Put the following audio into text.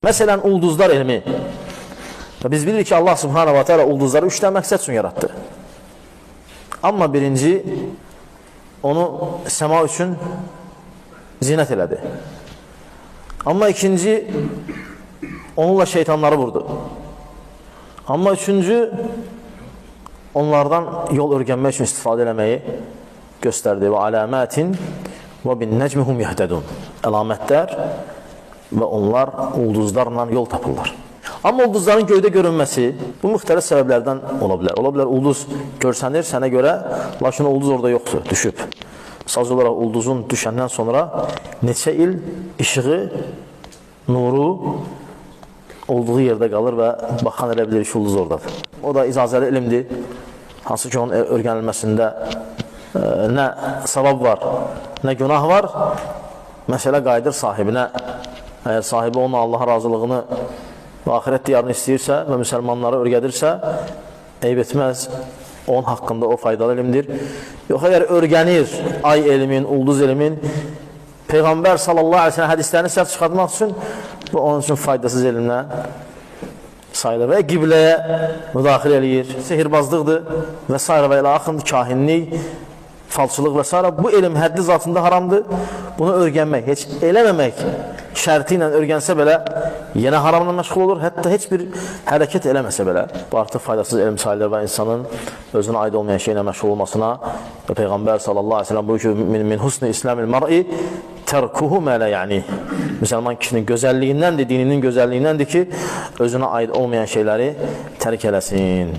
Məsələn, ulduzlar elmi. Və biz bilirik ki, Allah Subhanahu wa Teala ulduzları üç dənə məqsəd üçün yaratdı. Amma birinci, onu səma üçün zinət elədi. Amma ikinci, onunla şeytanları vurdu. Amma üçüncü, onlardan yol öyrənmək üçün istifadə eləməyi göstərdi. Və aləmətin və bin nəcmihum yəhtədun. Əlamətlər və onlar ulduzlarla yol tapırlar. Amma ulduzların göydə görünməsi bu müxtəlif səbəblərdən ola bilər. Ola bilər ulduz görsənir sənə görə, lakin ulduz orada yoxdur, düşüb. Sadəcə olaraq ulduzun düşəndən sonra neçə il işığı, nuru olduğu yerdə qalır və baxan elə bilir ki, ulduz oradadır. O da icazəli elmdir. Hansı ki, onun öyrənilməsində nə savab var, nə günah var. Məsələ qayıdır sahibinə. Əgər sahibi onun Allah razılığını və axirət diyarını istəyirsə və müsəlmanları öyrədirsə, eyb etməz. Onun haqqında o faydalı elmdir. Yox, əgər öyrənir ay elmin, ulduz elmin, Peyğəmbər sallallahu əleyhi və səlləm hədislərini səhv çıxartmaq üçün bu onun üçün faydasız elmlə sayılır və qibləyə müdaxilə eləyir, sehirbazlıqdır və s. və ilə axın, kahinlik, falçılıq və s. Bu elm həddi zatında haramdır. Bunu öyrənmək, heç eləməmək şərti ilə öyrənsə belə yenə haramla məşğul olur. Hətta heç bir hərəkət eləməsə belə bu artıq faydasız elm sayılır və insanın özünə aid olmayan şeylə məşğul olmasına və Peyğəmbər sallallahu əleyhi və səlləm buyurur ki, min husni islamil mar'i tərkuhu mə lə yəni. Müsəlman kişinin gözəlliyindəndir, dininin gözəlliyindəndir ki, özünə aid olmayan şeyləri tərk eləsin.